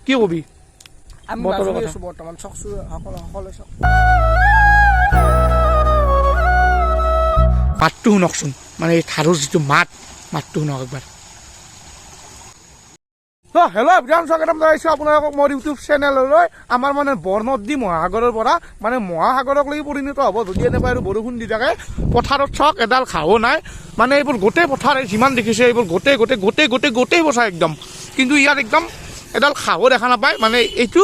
কি কবি আমি বতৰৰ মাজুলী কথা। আছো বৰ্তমান, চাওকচোন সকলো সকলো চাওক। মাতটো শুনকচোন, মানে এই ধাৰুৰ যিটো মাত, মাতটো শুনক একবাৰ। তো হেল্ল' এভৰিৱান, স্বাগতম জনাইছোঁ আপোনালোকক মোৰ ইউটিউব চেনেললৈ। আমাৰ মানে বৰনদী মহাসাগৰৰ পৰা মানে মহাসাগৰক লাগি পৰিণত হ'ব যদি এনেকুৱা আৰু বৰষুণ দি থাকে। পথাৰত চাওক এডাল ঘাঁহো নাই, মানে এইবোৰ গোটেই পথাৰ যিমান দেখিছে এইবোৰ গোটেই গোটেই গোটেই গোটেই গোটেই পথাৰ একদম, কিন্তু ইয়াত একদম এডাল ঘাঁহো দেখা নাপায়। মানে এইটো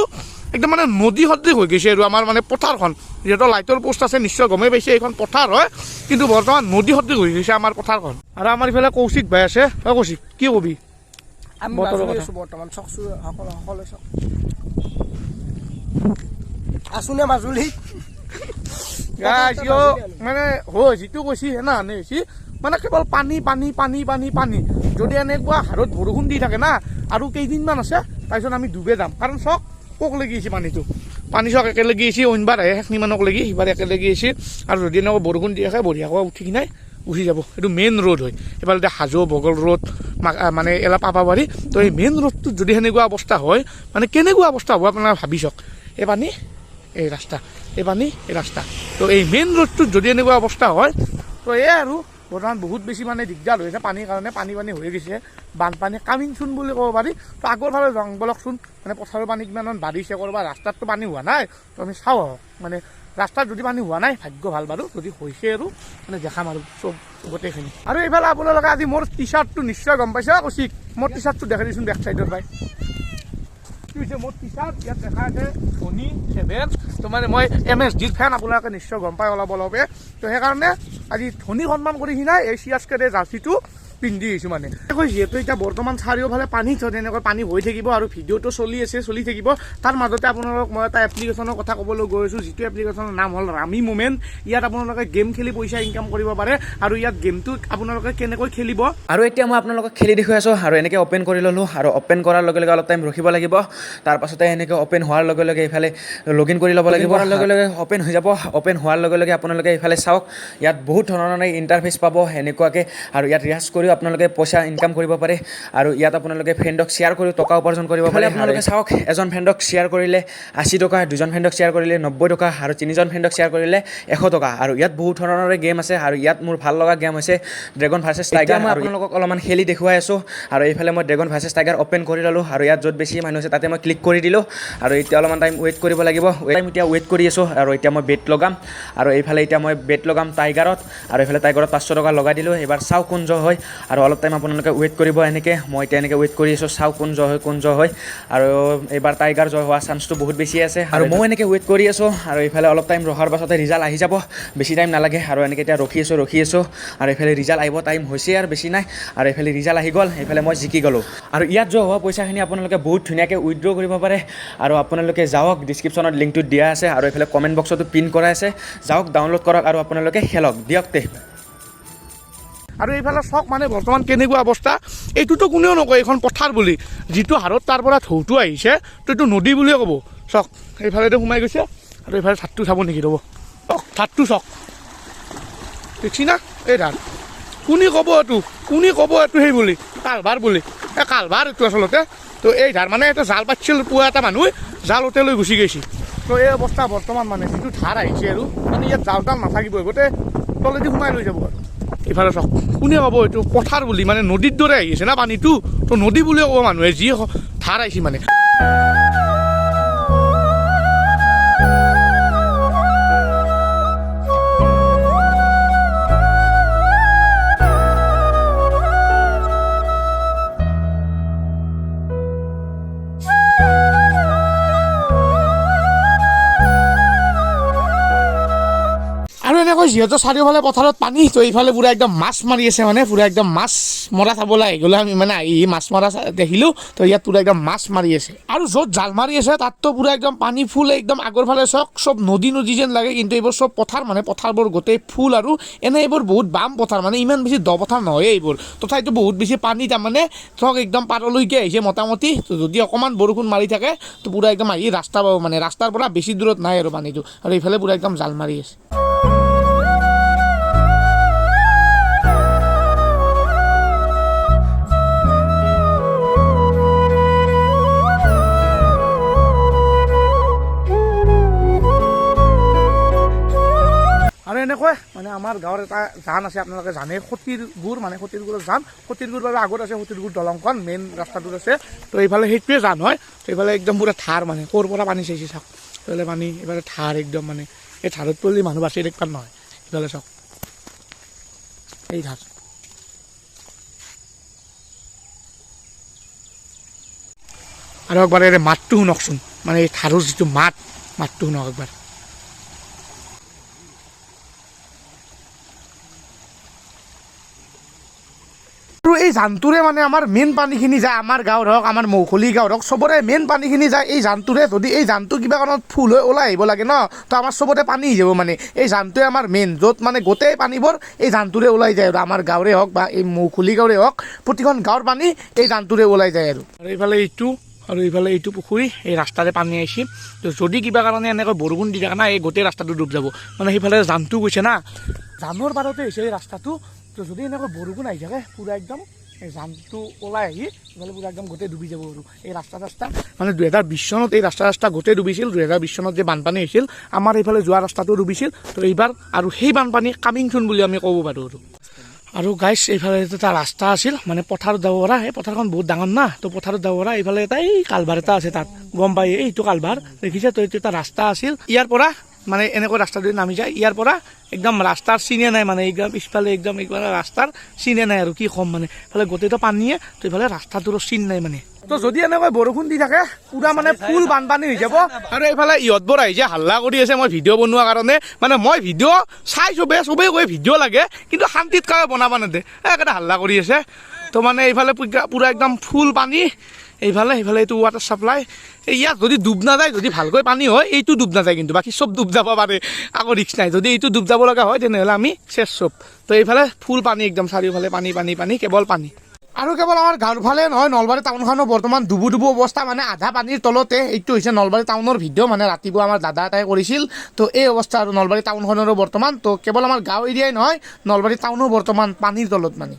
একদম মানে নদী সদৃশ হৈ গৈছে আৰু আমাৰ মানে পথাৰখন, যিহেতু লাইটৰ পোষ্ট আছে নিশ্চয় গমেই পাইছে এইখন পথাৰ হয়, কিন্তু বৰ্তমান নদী সদৃশ হৈ গৈছে আমাৰ পথাৰখন। আৰু আমাৰ ইফালে কৌশিক ভাই আছে। অ কৌশিক, কি কবি আমি বতৰৰ মাজুলী কথা। আছো বৰ্তমান, চাওকচোন সকলো সকলো চাওক। আছো নে মাজুলীত? গাইছ, ইয়ো মানে হয় যিটো কৈছি সেনাহানে হৈছে, মানে কেৱল পানী পানী পানী পানী পানী। যদি এনেকুৱা হাৰত বৰষুণ দি থাকে না আৰু কেইদিনমান আছে তাৰপিছত আমি ডুবে যাম। কাৰণ চাওক কোক লাগি আছে পানীটো, পানী চাওক একেলগে আহিছে, অইনবাৰ আহে সেইখিনিমানক লাগি, সিবাৰ একেলগে আহিছে। আৰু যদি এনেকুৱা বৰষুণ দি থাকে বঢ়িয়াকৈ উঠি কিনে উঠি যাব। এইটো মেইন ৰোড হয়, এইফালে এতিয়া হাজো বগল ৰোড মানে এলা পাপাবাৰী। তো এই মেইন ৰোডটোত যদি সেনেকুৱা অৱস্থা হয় মানে কেনেকুৱা অৱস্থা হ'ব আপোনালোকে ভাবি চাওক। এই পানী এই ৰাস্তা, এই পানী এই ৰাস্তা, তো এই মেইন ৰোডটোত যদি এনেকুৱা অৱস্থা হয় তো এয়াই আৰু বৰ্তমান বহুত বেছি মানে দিগদাৰ হৈ আছে পানীৰ কাৰণে, পানী পানী হৈ গৈছে, বানপানী কামিং চুন বুলি ক'ব পাৰি। তো আগৰ ফালে যাওঁ বলকচোন, মানে পথাৰৰ পানী কিমানমান বাঢ়িছে, ক'ৰবাত ৰাস্তাততো পানী হোৱা নাই, তো আমি চাওঁ আহক। মানে ৰাস্তাত যদি পানী হোৱা নাই ভাগ্য ভাল বাৰু, যদি হৈছে আৰু মানে দেখাম আৰু চব গোটেইখিনি। আৰু এইফালে আপোনালোকে আজি মোৰ টি চাৰ্টটো নিশ্চয় গম পাইছে, কৌশিক মোৰ টি চাৰ্টটো দেখাই দিছোন বেক চাইডৰ পাই। কি হৈছে মোৰ টি চাৰ্ট ইয়াত দেখা আছে ধনী 7, তো মানে মই এম এছ ডিৰ ফেন, আপোনালোকে নিশ্চয় গম পায় অলপ অলপে। তো সেইকাৰণে আজি ধনী সন্মান কৰি কিনে এই চি এছ কেৰ জাৰ্চিটো পিন্ধি আহিছোঁ। মানে এনেকৈ যিহেতু এতিয়া বৰ্তমান চাৰিওফালে পানী, তো তেনেকৈ পানী হৈ থাকিব আৰু ভিডিঅ'টো চলি আছে, চলি থাকিব। তাৰ মাজতে আপোনালোকক মই এটা এপ্লিকেশ্যনৰ কথা ক'বলৈ গৈ আছোঁ, যিটো এপ্লিকেশ্যনৰ নাম হ'ল ৰামি মুমেণ্ট। ইয়াত আপোনালোকে গেম খেলি পইচা ইনকাম কৰিব পাৰে আৰু ইয়াত গেমটো আপোনালোকে কেনেকৈ খেলিব আৰু এতিয়া মই আপোনালোকক খেলি দেখুৱাই আছোঁ। আৰু এনেকৈ অ'পেন কৰি ল'লোঁ, আৰু অ'পেন কৰাৰ লগে লগে অলপ টাইম ৰখিব লাগিব। তাৰপাছতে এনেকৈ অ'পেন হোৱাৰ লগে লগে এইফালে লগ ইন কৰি ল'ব লাগিব। কৰাৰ লগে লগে অ'পেন হৈ যাব। অ'পেন হোৱাৰ লগে লগে আপোনালোকে এইফালে চাওক, ইয়াত বহুত ধৰণৰ ইণ্টাৰফেচ পাব এনেকুৱাকৈ। আৰু ইয়াত ৰিহাৰ্চ কৰিও আপোনালোকে পইচা ইনকাম কৰিব পাৰে, আৰু ইয়াত আপোনালোকে ফ্ৰেণ্ডক শ্বেয়াৰ কৰিও টকা উপাৰ্জন কৰিব পাৰে। আপোনালোকে চাওক, এজন ফ্ৰেণ্ডক শ্বেয়াৰ কৰিলে 80 টকা, দুজন ফ্ৰেণ্ডক শ্বেয়াৰ কৰিলে 90 টকা, আৰু তিনিজন ফ্ৰেণ্ডক শ্বেয়াৰ কৰিলে 100 টকা। আৰু ইয়াত বহুত ধৰণৰে গেম আছে, আৰু ইয়াত মোৰ ভাল লগা গেম হৈছে ড্ৰেগন ভাৰ্চেছ টাইগাৰ। মই আপোনালোকক অলপমান খেলি দেখুৱাই আছোঁ। আৰু এইফালে মই ড্ৰেগন ভাৰ্চেছ টাইগাৰ অ'পেন কৰি ল'লোঁ, আৰু ইয়াত য'ত বেছি মানুহ আছে তাতে মই ক্লিক কৰি দিলোঁ। আৰু এতিয়া অলপমান টাইম ৱেইট কৰিব লাগিব, টাইম এতিয়া ৱেইট কৰি আছোঁ। আৰু এতিয়া মই বেট লগাম, আৰু এইফালে এতিয়া মই বেট লগাম টাইগাৰত, আৰু এইফালে টাইগাৰত 500 টকা লগাই দিলোঁ। এইবাৰ চাওঁ কোন জয় হয়, আৰু অলপ টাইম আপোনালোকে ৱেইট কৰিব এনেকৈ। মই এতিয়া এনেকৈ ৱেইট কৰি আছোঁ, চাওঁ কোন জয় হয়, কোন জয় হয়। আৰু এইবাৰ টাইগাৰ জয় হোৱাৰ চান্সটো বহুত বেছি আছে, আৰু ময়ো এনেকৈ ৱেইট কৰি আছোঁ। আৰু এইফালে অলপ টাইম ৰখাৰ পাছতে ৰিজাল্ট আহি যাব, বেছি টাইম নালাগে। আৰু এনেকৈ এতিয়া ৰখি আছোঁ, ৰখি আছোঁ, আৰু এইফালে ৰিজাল্ট আহিব টাইম হৈছে আৰু বেছি নাই। আৰু এইফালে ৰিজাল্ট আহি গ'ল, এইফালে মই জিকি গ'লোঁ। আৰু ইয়াত জয় হোৱা পইচাখিনি আপোনালোকে বহুত ধুনীয়াকৈ উইড্ৰ কৰিব পাৰে। আৰু আপোনালোকে যাওক, ডিছক্ৰিপশ্যনত লিংকটো দিয়া আছে, আৰু এইফালে কমেণ্ট বক্সতো পিন কৰা আছে, যাওক ডাউনলোড কৰক আৰু আপোনালোকে খেলক দিয়ক তে। আৰু এইফালে চাওক মানে বৰ্তমান কেনেকুৱা অৱস্থা, এইটোতো কোনেও নকয় এইখন পথাৰ বুলি, যিটো হাৰত তাৰ পৰা ঢৌটো আহিছে তো এইটো নদী বুলিয়ে ক'ব। চাওক এইফালেতো সোমাই গৈছে, আৰু এইফালে ধাৰটো চাব নেকি ৰ'ব, চাওক ধাৰটো চাওক, দেখছি না এই ধাৰ, কোনে ক'ব এইটো, কোনে ক'ব এইটো সেই বুলি কালভাৰ বুলি, এই কালভাৰ এইটো আচলতে। তো এই ধাৰ মানে এটা জাল পাতিছিল পোৱা এটা মানুহে জালতে লৈ গুচি গৈছে। তো এই অৱস্থা বৰ্তমান মানে যিটো ধাৰ আহিছে আৰু মানে ইয়াত জাল তাল নাথাকিবই, গোটেই তলেদি সোমাই লৈ যাব। আৰু এইফালে চাওক, কোনে ক'ব এইটো পথাৰ বুলি, মানে নদীৰ দৰে আহি আছে না পানীটো, তো নদী বুলিয়ে ক'ব মানুহে, যি ধাৰ আহিছে মানে। আৰু এনেকৈ যিহেতু চাৰিওফালে পথাৰত পানী, তো এইফালে পূৰা একদম মাছ মাৰি আছে, মানে পূৰা একদম মাছ মৰা চাবলৈ আহি গ'লো আমি, মানে আহি মাছ মৰা দেখিলোঁ। তো ইয়াত পূৰা একদম মাছ মাৰি আছে, আৰু য'ত জাল মাৰি আছে তাততো পূৰা একদম পানী ফুল, একদম আগৰ ফালে চাওক চব নদী নদী যেন লাগে, কিন্তু এইবোৰ চব পথাৰ, মানে পথাৰবোৰ গোটেই ফুল। আৰু এনে এইবোৰ বহুত বাম পথাৰ, মানে ইমান বেছি দ পথাৰ নহয় এইবোৰ, তথাপিতো বহুত বেছি পানী তাৰমানে চাওক একদম পাৰলৈকে আহিছে মোটামুটি। তো যদি অকণমান বৰষুণ মাৰি থাকে তো পূৰা একদম আহি ৰাস্তা পাব, মানে ৰাস্তাৰ পৰা বেছি দূৰত নাই আৰু পানীটো। আৰু এইফালে পূৰা একদম জাল মাৰি আছে। এনেকৈ মানে আমাৰ গাঁৱৰ এটা জান আছে, আপোনালোকে জানে, সতীৰ গুৰ, মানে সতীৰ গুৰৰ জান। সতীৰ গুৰ বাৰু আগত আছে, সতীৰ গুৰ দলংখন মেইন ৰাস্তাটোত আছে। তো এইফালে সেইটোৱে জান হয়। তো এইফালে একদম পূৰা ধাৰ, মানে ক'ৰ পৰা পানী চাইছে চাওক, এইফালে পানী, এইফালে ধাৰ একদম, মানে এই ধাৰত পৰিলে মানুহ বাচি থাকিব নহয়। এইফালে চাওক এই ধাৰ। আৰু একবাৰ ইয়াৰে মাতটো শুনকচোন, মানে এই ধাৰৰ যিটো মাত, মাতটো শুনক একবাৰ। আৰু এই জানটোৰে মানে আমাৰ মেইন পানীখিনি যায়, আমাৰ গাঁৱৰ হওক, আমাৰ মৌখুলি গাঁৱৰ হওক, চবৰে মেইন পানীখিনি যায় এই জানটোৰে। যদি এই জানটো কিবা কাৰণত ফুল হৈ ওলাই আহিব লাগে ন, তো আমাৰ চবতে পানী হৈ যাব। মানে এই জানটোৱে আমাৰ মেইন, য'ত মানে গোটেই পানীবোৰ এই জানটোৰে ওলাই যায় আৰু আমাৰ গাঁৱৰে হওক বা এই মৌখুলি গাঁৱৰে হওক, প্ৰতিখন গাঁৱৰ পানী এই জানটোৰে ওলাই যায়। আৰু আৰু এইফালে এইটো, আৰু এইফালে এইটো পুখুৰী, এই ৰাস্তাৰে পানী আহিছে। তো যদি কিবা কাৰণে এনেকৈ বৰষুণ দি থাকে না, এই গোটেই ৰাস্তাটো ডুব যাব। মানে সেইফালে জানটো গৈছে না, জানৰ পাৰতে হৈছে এই ৰাস্তাটো। তো যদি এনেকৈ বৰষুণ আহি থাকে, পূৰা একদম এই জানটো ওলাই আহি এইফালে পূৰা একদম গোটেই ডুবি যাব। আৰু এই ৰাস্তা ৰাস্তা মানে 2020 চনত এই ৰাস্তা ৰাস্তা গোটেই ডুবিছিল। 2020 চনত যে বানপানী হৈছিল, আমাৰ এইফালে যোৱা ৰাস্তাটো ডুবিছিল। তো এইবাৰ আৰু সেই বানপানী কামিং চুন বুলি আমি ক'ব পাৰোঁ। আৰু আৰু গাইছ, এইফালে এটা ৰাস্তা আছিল, মানে পথাৰত যাব পৰা। সেই পথাৰখন বহুত ডাঙৰ না, তো পথাৰত যাব পৰা। এইফালে এটা এই কালভাৰ এটা আছে, তাত গম পাই এইটো কালভাৰ দেখিছে। তো এইটো এটা ৰাস্তা আছিল, ইয়াৰ পৰা মানে এনেকৈ ৰাস্তাটো নামি যায়। ইয়াৰ পৰা একদম ৰাস্তাৰ চিনে নাই, মানে একদম পিছফালে একদম এইফালে ৰাস্তাৰ চিনে নাই আৰু কি ক'ম, মানে এইফালে গোটেইটো পানীয়ে, তো এইফালে ৰাস্তাটোৰো চিন নাই মানে। তো যদি এনেকৈ বৰষুণ দি থাকে, পূৰা মানে ফুল বানপানী হৈ যাব। আৰু এইফালে ইহঁতবোৰ আহিছে, হাল্লা কৰি আছে মই ভিডিঅ' বনোৱা কাৰণে। মানে মই ভিডিঅ' চাই চবেই চবেই কৈ ভিডিঅ' লাগে, কিন্তু শান্তিত কামে বনাব নেদে, একেটা হাল্লা কৰি আছে। তো মানে এইফালে পূৰা একদম ফুল পানী, এইফালে সেইফালে এইটো ৱাটাৰ ছাপ্লাই। এই ইয়াত যদি ডুব নাযায়, যদি ভালকৈ পানী হয়, এইটো ডুব নাযায়, কিন্তু বাকী চব ডুব যাব পাৰে, আকৌ ৰিক্স নাই। যদি এইটো ডুব যাব লগা হয়, তেনেহ'লে আমি চেচ চব। তো এইফালে ফুল পানী একদম, চাৰিওফালে পানী পানী পানী, কেৱল পানী। আৰু কেৱল আমাৰ গাঁৱৰ ফালে নহয়, নলবাৰী টাউনখনো বৰ্তমান ডুবু ডুবু অৱস্থা, মানে আধা পানীৰ তলতে। এইটো হৈছে নলবাৰী টাউনৰ ভিডিঅ', মানে ৰাতিপুৱা আমাৰ দাদা এটাই কৰিছিল। তো এই অৱস্থা আৰু নলবাৰী টাউনখনৰো বৰ্তমান। তো কেৱল আমাৰ গাঁও এৰিয়াই নহয়, নলবাৰী টাউনো বৰ্তমান পানীৰ তলত। মানে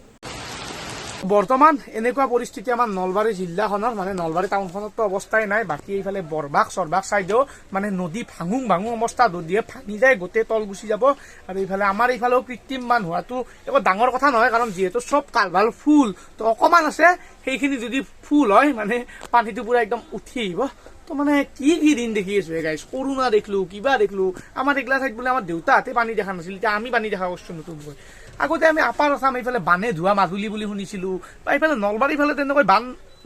বৰ্তমান এনেকুৱা পৰিস্থিতি আমাৰ নলবাৰী জিলাখনৰ, মানে নলবাৰী টাউনখনততো অৱস্থাই নাই। বাকী এইফালে বৰবাগ চৰবাগ চাইডেও মানে নদী ভাঙো ভাঙো অৱস্থা, নদীয়ে ভাঙি যায়, গোটেই তল গুচি যাব। আৰু এইফালে আমাৰ এইফালেও কৃত্ৰিম বান হোৱাটো একো ডাঙৰ কথা নহয়, কাৰণ যিহেতু চব কালভাৰ ফুল, তো অকণমান আছে, সেইখিনি যদি ফুল হয় মানে পানীটো পূৰা একদম উঠি আহিব। তো মানে কি কি দিন দেখি আছো হে গাইছ, কৰোণা দেখিলো, কিবা দেখিলো। আমাৰ এইগিলা ঠাইত বোলে আমাৰ দেউতাহঁতে পানী দেখা নাছিল, এতিয়া আমি পানী দেখা কৰিছো নতুনকৈ। আগতে আমি আপাৰ আছাম এইফালে বানে ধোৱা মাজুলী বুলি শুনিছিলো, বা এইফালে নলবাৰীৰ ফালে তেনেকৈ বান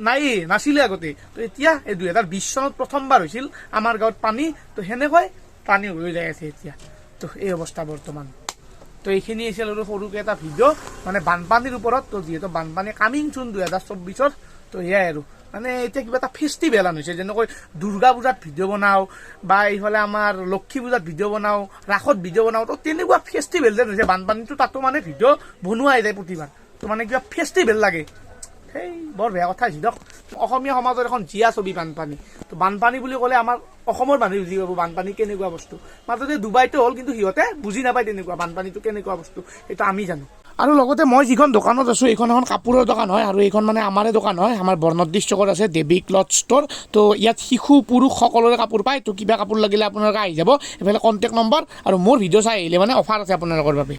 নায়েই, নাছিলে আগতে। তো এতিয়া এই 2020 চনত প্ৰথমবাৰ হৈছিল আমাৰ গাঁৱত পানী, তো সেনেকৈ পানী হৈ যাই আছে এতিয়া। তো এই অৱস্থা বৰ্তমান। তো এইখিনি আছিল আৰু সৰুকৈ এটা ভিডিঅ' মানে বানপানীৰ ওপৰত। তো যিহেতু বানপানী কামিং চুন 2024ত, তো সেয়াই আৰু মানে এতিয়া কিবা এটা ফেষ্টিভেল হৈছে, যেনেকৈ দুৰ্গা পূজাত ভিডিঅ' বনাওঁ বা এইফালে আমাৰ লক্ষী পূজাত ভিডিঅ' বনাওঁ, ৰাসত ভিডিঅ' বনাওঁ, তো তেনেকুৱা ফেষ্টিভেল যেন হৈছে বানপানীটো, তাতো মানে ভিডিঅ' বনোৱাই যায় প্ৰতিবাৰ। তো মানে কিবা ফেষ্টিভেল লাগে। সেই বৰ বেয়া কথা হৈছে দিয়ক। অসমীয়া সমাজৰ এখন জীয়া ছবি বানপানী। তো বানপানী বুলি ক'লে আমাৰ অসমৰ মানুহে বুজি পাব বানপানী কেনেকুৱা বস্তু। মাজতে ডুবাইতো হ'ল, কিন্তু সিহঁতে বুজি নাপায় তেনেকুৱা বানপানীটো কেনেকুৱা বস্তু, সেইটো আমি জানো। আৰু লগতে মই যিখন দোকানত আছোঁ, এইখন এখন কাপোৰৰ দোকান হয়, আৰু এইখন মানে আমাৰে দোকান হয়, আমাৰ বৰ্ণদ্বীপ চকত আছে দেৱী ক্লথ ষ্ট'ৰ। তো ইয়াত শিশু পুৰুষ সকলোৰে কাপোৰ পায়। তো কিবা কাপোৰ লাগিলে আপোনালোকে আহি যাব, এইফালে কণ্টেক্ট নম্বৰ আৰু মোৰ ভিডিঅ' চাই আহিলে মানে অফাৰ আছে আপোনালোকৰ বাবে।